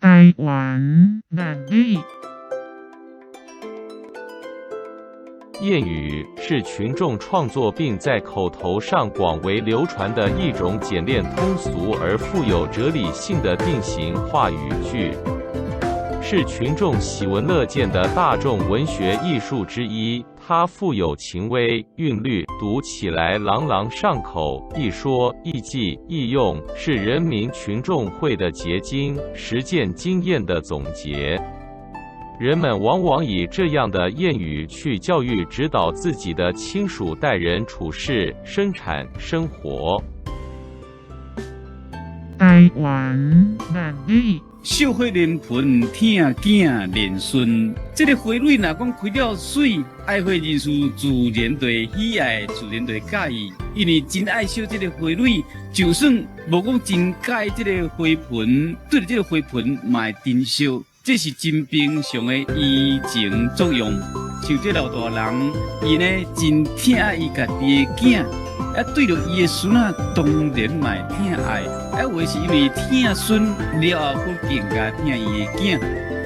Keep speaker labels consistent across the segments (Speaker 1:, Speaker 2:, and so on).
Speaker 1: 台灣萬里。
Speaker 2: 諺語是群眾創作並在口頭上廣為流傳的一種簡練通俗而富有哲理性的定型化語句，是群眾喜聞樂見的大眾文學藝術之一。它富有情味、韻律，讀起來朗朗上口，易說、易記、易用，是人民群眾慧的結晶，實踐經驗的總結。人們往往以這樣的諺語去教育、指導自己的親屬待人處事、生產生活。
Speaker 1: 台灣萬里。
Speaker 3: 惜花連盆，疼囝連孫。這个花蕊若講開了媠，愛花人士自然就會喜愛，自然就會佮意。因為真愛惜這个花蕊，就算無講真佮意這个花盆，對著這个花盆嘛會珍惜。這是真平常的移情作用。像這老大人，伊呢真疼愛伊家己的囝，啊對著伊的孫仔當然嘛會疼愛。啊有的是因為疼孫了後，閣更加疼伊的囝。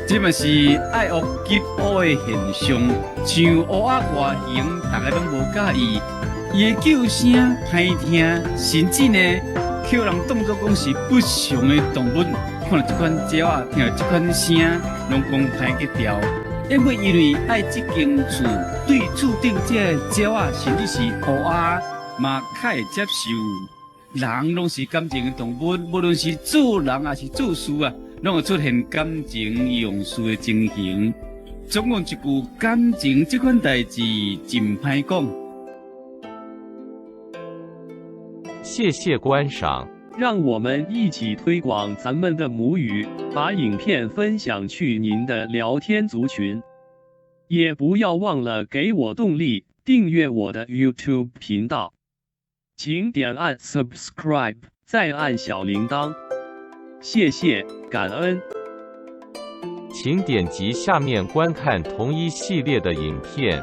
Speaker 3: 這嘛是愛屋及烏的現象。像烏仔外形，逐个攏無佮意，伊的叫聲歹聽，甚至呢，予人當作講是不祥的動物。看著這款鳥仔，聽著這款聲，攏講歹格調。因為因為愛這間厝，對厝頂這个鳥仔，甚至是烏鴉，嘛較會接受。人攏是感情的動物，無論是做人抑是做事啊，攏會出現感情用事的情形。總共一句感情這款代誌真歹講。
Speaker 2: 謝謝觀賞。
Speaker 4: 讓我們一起推廣咱們的母語，把影片分享去您的聊天族群，也不要忘了給我動力，訂閱我的 YouTube 頻道，請點按 Subscribe，再按小鈴鐺，謝謝，感恩。
Speaker 2: 請點擊下面觀看同一系列的影片。